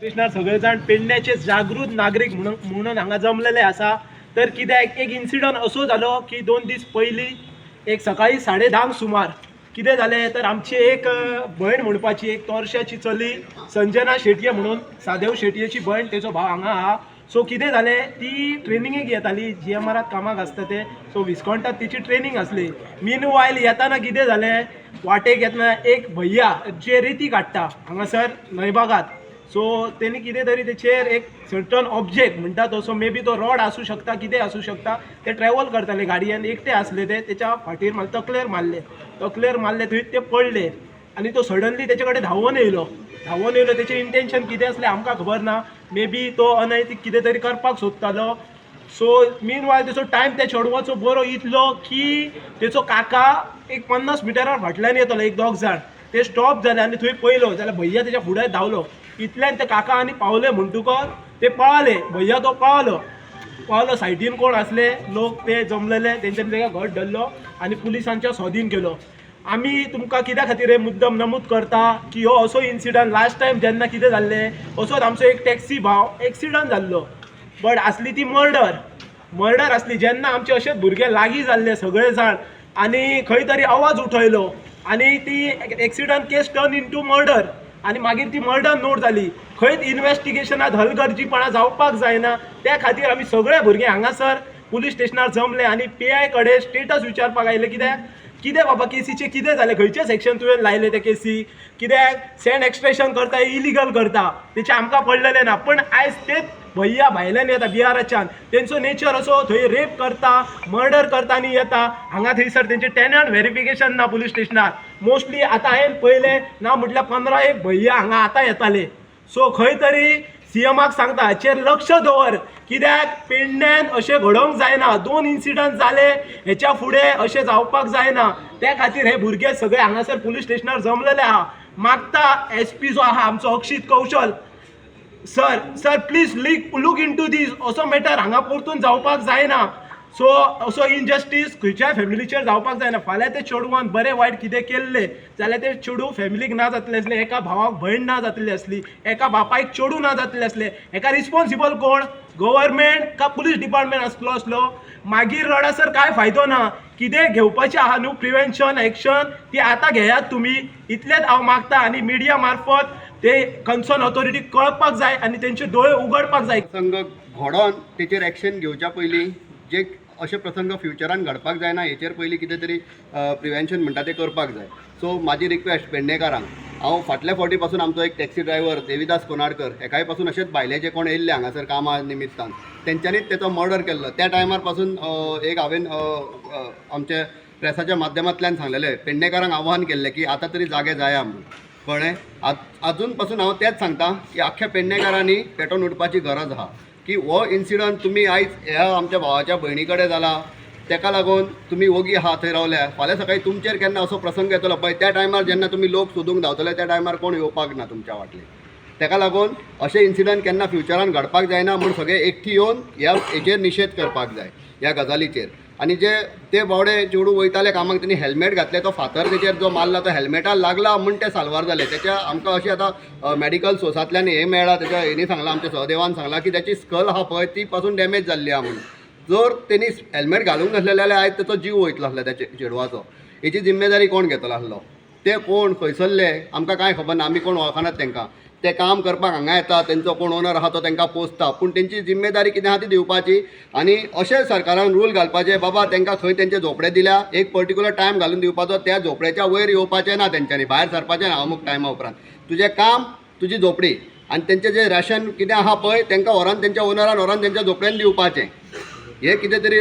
स्टेशनार सगळे जाण पेडण्याचे जागृत नागरीक म्हणून म्हणून हांगा जमलेले आसा. तर कित्याक एक इन्सिडंट असो जालो की 2 दीस पयलीं एक सकाळी 10:30 सुमार कितें जालें, तर आमची एक भयण म्हणपाची, एक तोरशाची चली संजना शेटये म्हणून, सादेव शेटयेची भयण, तेचो भाव हांगा आहा. सो कितें जालें, ती ट्रेनिंगेक येताली, जीएमआरात कामाक आसता ते. सो विस्कॉन्टात तिची ट्रेनींग आसली. मीन वायल येताना कितें जालें, वाटेक येतना एक भैया जे रेती काडटा हांगासर न्हंयबागात, सो तेणी कितें तरी तेचेर एक सर्टन ऑब्जेक्ट म्हणटा तसो, मे बी तो रॉड आसूं शकता, कितें आसूं शकता, ते ट्रॅवल करताले गाडयेन, एकटे आसले ते, तेच्या फाटीर मारले, तकलेर मारले. तकलेर मारले थंय ते पडले आनी तो सडनली तेचे कडेन धांवोन येयलो. धांवोन येयलो, तेचें इंटेन्शन कितें आसलें आमकां खबर ना. मे बी तो अनैतीक कितें तरी करपाक सोदतालो. सो मीन वायल तेचो टायम त्या चेडवाचो बरो इतलो की तेचो काका एक 50 मिटरार फाटल्यान येतलो, एक दोग जाण ते स्टॉप जाले आनी थंय पयलो जाल्यार भैया तेच्या फुडें धांवलो. इतल्यान ते काका आनी पावले म्हणटकच ते पळाले. भैया तो पळालो पळालो. सायडीन कोण आसले लोक ते जमलेले, तेंच्यांनी तेका घट धरलो आनी पुलिसांच्या स्वाधीन केलो. आमी तुमकां कित्या खातीर हे मुद्दम नमूद करता की हो असो इन्सिडंट लास्ट टायम जेन्ना कितें जाल्लें, असोच आमचो एक टॅक्सी भाव एक्सिडंट जाल्लो, बट आसली ती मर्डर. मर्डर आसली जेन्ना आमचे अशेच भुरगे लागीं जाल्ले सगळे जाण आनी खंय तरी आवाज उठयलो आनी ती accident case turn into murder आनी मागीर ती मर्डर नोट जाली. खंयच इन्वेस्टिगेशनात हलगर्जीपणां जावपाक जायना. त्या खातीर आमी सगळे भुरगे हांगासर पुलीस स्टेशनार जमले आनी पीआय कडेन स्टेटस विचारपाक आयले, कित्याक कितें बाबा केसीचें कितें जालें, खंयचें सेक्शन तुवें लायलें ते केसी, कित्याक सँड एक्स्ट्रेशन करता, इलिगल करता, तेचें आमकां पडलेलें ना. पण आयज तेच भैया भायल्यान येता बिहाराच्यान, तेंचो नेचर असो, थंय रेप करता, मर्डर करता आनी येता हांगा. थंयसर तेंचे टेनंट व्हेरिफिकेशन ना पुलीस स्टेशनार. मोस्टली आतां हांवें पळयलें ना म्हटल्यार 15 एक भैया हांगा आतां येताले. सो खंय तरी सीएमाक सांगता, हाचेर लक्ष दवर, कित्याक पेडण्यान अशें घडोवंक जायना. दोन इन्सिडंट जाले, हेच्या फुडें अशें जावपाक जायना. त्या खातीर हे भुरगे सगळे हांगासर पुलीस स्टेशनार जमलेले आहा. मागता एसपी जो आहा आमचो अक्षीत कौशल sir, sir, please look into this. असो मॅटर हांगा परतून जावपाक जायना. सो असो इनजस्टीस खंयच्याय फॅमिलीचेर जावपाक जायना. फाल्यां ते चेडवान बरें वायट कितें केल्लें जाल्यार ते चेडूं फॅमिलीक ना जातलें आसलें, एका भावाक भयण ना जातली आसली, एका बापायक चेडूं ना जातलें आसलें. हेका रिस्पॉन्सिबल कोण? गव्हर्मेंट का पुलीस डिपार्टमेंट आसलो आसलो? मागीर रडासर कांय फायदो ना. कितें घेवपाचें आहा न्हू प्रिवेन्शन एक्शन, ती आतां घेयात तुमी, इतलेंच हांव मागता आनी मिडिया मार्फत ते कन्सर्न ऑथॉरिटी कळपाक जाय आनी तेंचे दोळे उगडपाक जाय. प्रसंग घडोवन तेचेर एक्शन घेवच्या पयलीं, जे अशे प्रसंग फ्युचरान घडपाक जायना हेचेर पयलीं कितें तरी प्रिवेन्शन म्हणटा तें करपाक जाय. सो म्हाजी रिक्वेस्ट पेडणेकारांक, हांव फाटल्या फावटी पासून आमचो एक टॅक्सी ड्रायव्हर देविदास कोनाडकर हेकाय पासून अशेंच भायले जे कोण येयल्ले हांगासर कामा निमित्तान, तेंच्यांनीच तेचो मर्डर केल्लो. त्या टायमार पासून एक हांवें आमच्या प्रेसाच्या माध्यमांतल्यान सांगलेलें, पेडणेकारांक आव्हान केल्लें की आतां तरी जागे जाया म्हणून. कळ्ळें? आजून पासून हांव तेंच सांगता की आख्ख्या पेडणेकारांनी पेटोवन उठपाची गरज आहा की हो इन्सिडंट तुमी आयज ह्या आमच्या भावाच्या भयणी कडेन जाला, तेका लागून तुमी वोगी आहा थंय रावल्या. फाल्यां सकाळी तुमचेर केन्ना असो प्रसंग येतलो पळय, त्या टायमार जेन्ना तुमी लोक सोदूंक धांवतले, त्या टायमार कोण येवपाक ना तुमच्या वाटले. तेका लागून अशे इन्सिडंट केन्ना फ्युचरान घडपाक जायना म्हूण सगळे एकठी येवन ह्या हेचेर निशेध करपाक जाय ह्या गजालीचेर. आनी जे ते बावडे चेडूं वयताले कामाक, तेणी हेल्मेट घातले, तो फातर तेचेर जो मारला तो हेल्मेटार लागला म्हूण ते साल्वार जाले. तेच्या आमकां अशी आतां मेडिकल सोर्सांतल्यान हें मेळ्ळां, तेच्या हेणी सांगलां, आमच्या सहदेवान सांगलां की त्याची स्कल आहा पळय, ती पासून डॅमेज जाल्ली आहा म्हणून. जर तेणी हेल्मेट घालूंक नासलें जाल्यार आयज तेचो जीव वयतलो आसलो त्या चेडवाचो. हेची जिम्मेदारी कोण घेतलो आसलो? ते कोण खंयसरले आमकां कांय खबर ना. आमी कोण वळखनात तेंकां. ते काम करपाक हांगा येता, तेंचो कोण ओनर आहा तो तेंकां पोसता, पूण तेंची जिम्मेदारी कितें आहा ती दिवपाची. आनी अशें सरकारान रूल घालपाचे, बाबा तेंकां खंय तेंचे झोपडे दिल्या, एक पर्टिक्युलर टायम घालून दिवपाचो, त्या झोपड्याच्या वयर येवपाचें ना तेंच्यांनी, भायर सरपाचें ना अमूक टायमा उपरांत. तुजें काम तुजी झोपडी आनी तेंचें जें राशन कितें आहा पळय, तेंकां व्हरोन तेंच्या ओनरान व्हरोन तेंच्या झोपड्यान दिवपाचें. हे कितें तरी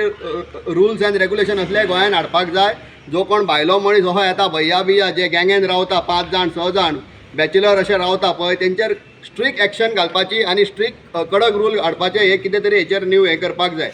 रुल्स अँड रेगुलेशन असले गोंयान हाडपाक जाय. जो कोण भायलो मनीस असो येता, भैया बिया जे गँगेन रावता, पांच जाण स जाण बॅचलर अशे रावता पळय, तेंचेर स्ट्रीक एक्शन घालपाची आनी स्ट्रीक कडक रूल हाडपाचे. हे कितें तरी हेचेर न्यू हें करपाक जाय.